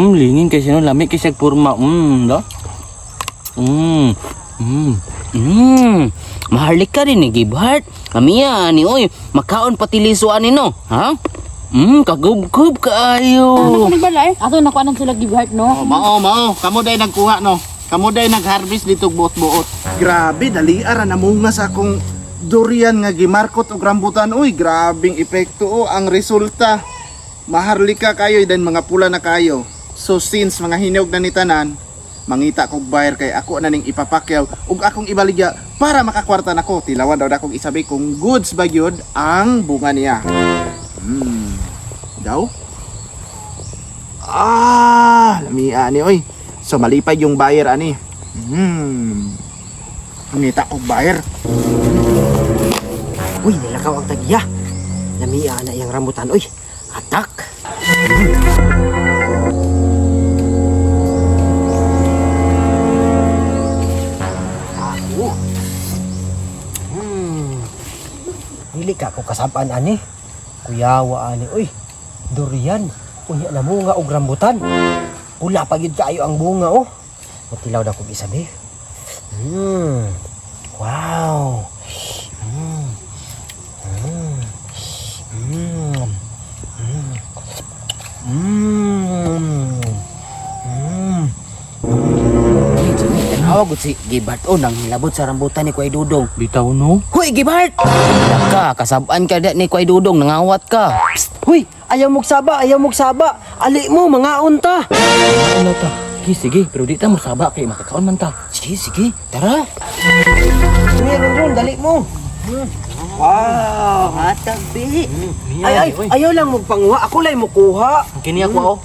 Lingin kay siya no, lami kay siya porma. Da. Maharlik ka rin ni Gibhart. Kamiya ni oy, makaon pati liso ani no. Ha? Kagubgob kaayo. Ano balay? Ato nakuha nang sila give heart, no? Oh, mao mao, kamo day nagkuha no. Kamo day nagharvest dito buot-buot. Grabe, dali ara namunga sa akong durian nga gimarkot og rambutan. Uy, grabing epekto oh, ang resulta. Maharlika kayo dan mga pula na kayo. So since mga hinog na ni tanan, mangita kog buyer kay ako na ning ipapakyaw ug akong ibaligya para makakwarta nako. Tilawan daw na akong isabi kung goods ba gyud ang bunga niya. Daw? Ah, lami ani oy. So malipay yung buyer ani. Mangita kog buyer. Uy, nilakaw ang tagya. Lamia na iyang rambutan. Uy, atak. Ako. Dili ka ko kasabaan ani. Kuyawa ani. Uy, durian. Unya na bunga og rambutan. Pula pa gyud kaayo ang bunga oh. Matilaw na kog isa be. Wow. Tanawa gud si Gibhart oh nang hilabot sa rambutan ni Kuya Dudong. Bitaw no. Hoy Gibhart! Ka, kasabaan ka da ni Kuya Dudong, nangawat ka. Psst, Huy, ayaw mong saba, ayaw mong saba. Ali mo, mga unta. Ano ta? Sige, sige, pero di ta mo saba kay makakaon man ta. Sige, sige, tara. Meron ron, dali mo. Wow. Hatag bi. Ay, ay, ayaw lang magpanguha. Ako lang mukuha. Kini ako oh.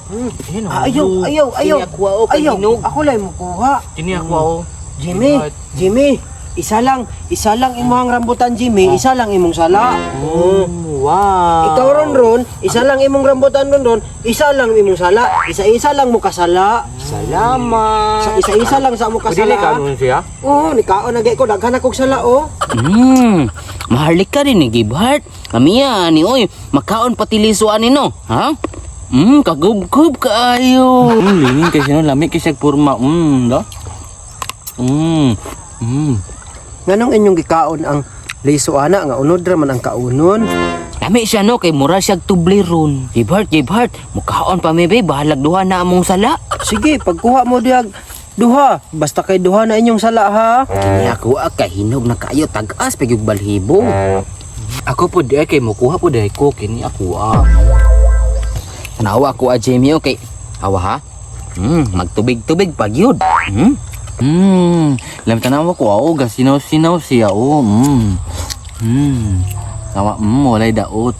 Kini Ah, ayaw, ayaw, ayaw. Kini ako, oh, kay Ayaw, hinog. ako lang mukuha. Kini ako oh. Jimmy, Jimmy, isa lang imong rambutan, Jimmy, isa lang imong sala. Oh, wow. Ikaw ron ron, isa lang imong rambutan ron ron, isa lang imong sala, isa-isa lang mo kasala. Salamat. Sa isa-isa lang sa mo Dili ka kasala. nun siya? Oo, nikaon na ko daghan akong sala oh. Maharlik ka rin ni Gibhart. Kamiya ni oy, makaon pati liso ani no. Ha? Kagubgob kaayo. Lingin kay siya no, lami kay siya porma. Da. Nganong inyong gikaon ang liso ana nga unod ra man ang kaunon. Lami siya no kay mura siya tubleron. Gibhart, Gibhart, mukaon pa mi be, bahalag duha na among sala. Sige, pagkuha mo dihag duha, basta kay duha na inyong sala ha. Kini ako ah, kay hinog na kaayo tag-as pag yung balhibo. Ako po di ay kay mukuha po di ko kini ako ah. Tanawa ko a Jamie okay. Awa ha? Magtubig-tubig pag yun. Lam tanawa ko oh, gasinaw-sinaw siya oh. Tawa, walay daot.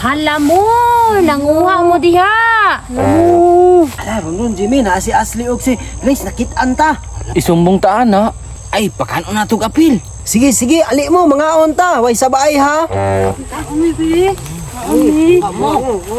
Hala mo! Nanguha mo diha! Ala, ron ron Jimmy, naa si Ashley og si Grace nakit-an ta. Isumbong ta ana. Ay, pakano na tog apil. Sige, sige, ali mo mga unta, way sabaay ha. Umi, be. Umi.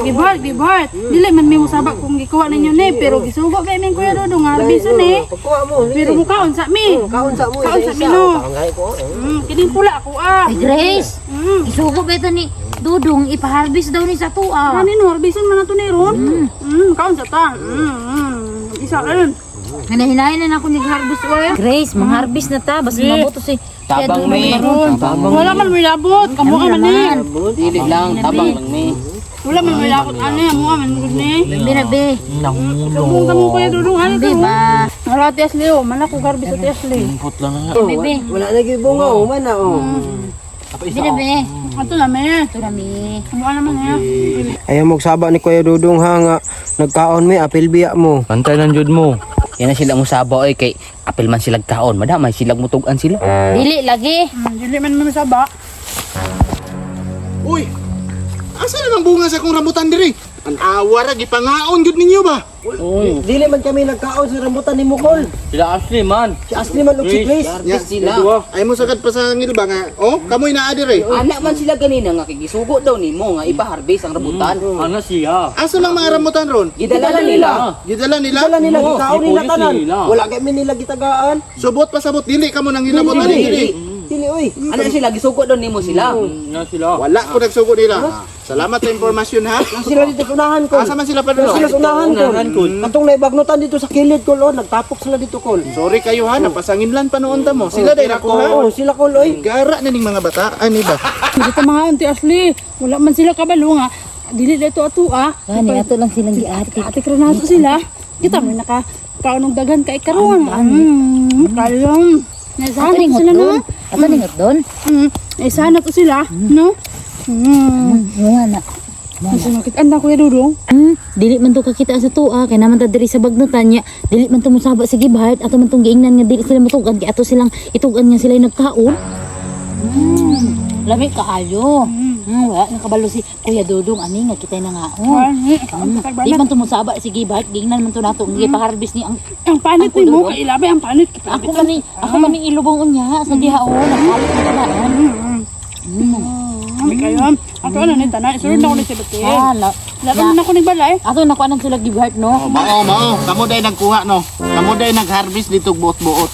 Gibart, Gibart. Dili man may musaba kung gikuha ninyo ni, pero gisugo kay min Kuya Dudong nga harbiso ni. Pagkuha mo, Pero mukaon sa mi. Kaon sa mo, Kaon sa isa-isa. mi no. Kaon gani ko. Eh. Kining pula ako ah. Ay, Grace! Isugo ba ito ni Dudong? Ipaharbis daw ni sa tuwa. Ani no, harbison man na to ni ron. Kaon sa ta. Isa rin. Hinahinahin na ako ni harbis oy. Grace, mangharbis na ta. Basta mabuto si Kuya Tabang Dudong mi. karon. Tabang. Wala man may labot, kamo ka man ni. Dili lang, tabang lang mi. Wala man may labot ani, amo man gud ni. Be na be. Sumbong kamo Kuya Dudong ani Be to. ba? Wala Ate Ashley oh, man ako garbis Ate Ashley. Impot lang na. Be be. Wala na gyud bunga, oh, man na oh. Be na be. Ato na me. Ito na mi. Amo naman niya. Ayaw mo saba ni Kuya Dudong ha nga nagkaon mi apil biya mo. Pantay lang jud mo. Yan na sila musaba oy kay apil man silag kaon, madamay silag mutugan sila. Dili lagi. Dili man may masaba. Uy! Asa naman bunga sa akong rambutan diri? Ang awa ra gipangaon gyud ninyo ba? Dili man kami nagkaon sa rambutan ni Mukol. Sila Ashley man. Si Ashley man og si Grace. Nya, sila. Ay mo sagad pa sa ngil ba nga? Oh, kamoy naa diri. Anak man sila ganina nga kay gisugo daw nimo nga ipaharbis ang rambutan. Ana siya. Asa lang mga rambutan ron? Gidala nila. Gidala nila. Sala nila Oo, gikaon nila ipulis tanan. nila. Wala kay mi nila gitagaan. Subot pa sabot dili kamo nang hilabot ani diri. Dili oy. Ano sila gisugo daw nimo sila. Ana sila. Wala ko nagsugo nila. Salamat sa impormasyon ha. Na sila dito sa unahan kol. Asa man sila pa Na sila sa unahan kol. Katong naibagnutan dito sa kilid kol oh, nagtapok sila dito kol. Sorry kayo ha, napasanginlan pa noon ta mo. Sila day nakuha. Oh, sila kol oy. Gara na ning mga bata, ani ba? Hindi ta mga Auntie Ashley. Wala man sila kabalo nga. Dili na ito ato ah. Gani ato lang silang giatik. Ate ra nato sila. Kita mo naka kaunong daghan kay karon. Kayong. Ato Naisahan ning to sila no. hotdon. Ato ning hotdon. Naisahan na to sila, no? Nga na. Ang sumakit anda Kuya Dudong. Dili man to kakita sa tuwa kay naman ta diri sa bagnutan niya. Dili man to mosaba sa Gibhart ato man tong giingnan nga dili sila matugan kay ato silang itugan nga sila nagkaon. Lami kaayo. Wala nakabalo si Kuya Dudong ani nga kitay nangaon. Di man to mosaba si Gibhart giingnan man to nato nga gipaharvest ni ang Ang panit Ang ni mo kulo. kay ilabi ang panit. Ako man ni ilubong unya sa diha o nakalit na talaan. Kami kayo. Ato ano ni tanan isulod na ko ni si Bete. Ah, la, Laban na ako ni balay. ato nakuanan sila Gibhart no. Oh, mao mao, kamo day nagkuha no. Kamo day nag-harvest dito buot-buot.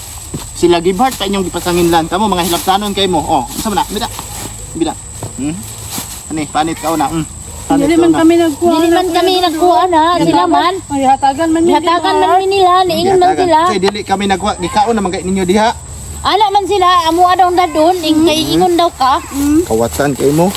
Sila give heart pa inyong gipasanginlan. Kamo mga hilabtanon kay mo. Oh, unsa man na? Bida. Bida. Ani, panit ka una. Panit Dili ka man una. kami nagkuha. Dili man kami nagkuha na sila man. Ay hatagan man ni. Hatagan man mi nila, niingon man Gihatagan. sila. Say dili kami nagkuha, gikaon naman kay ninyo diha. Ala man sila, amo daw na doon, ing kay ingon daw ka. Kawatan kay mo.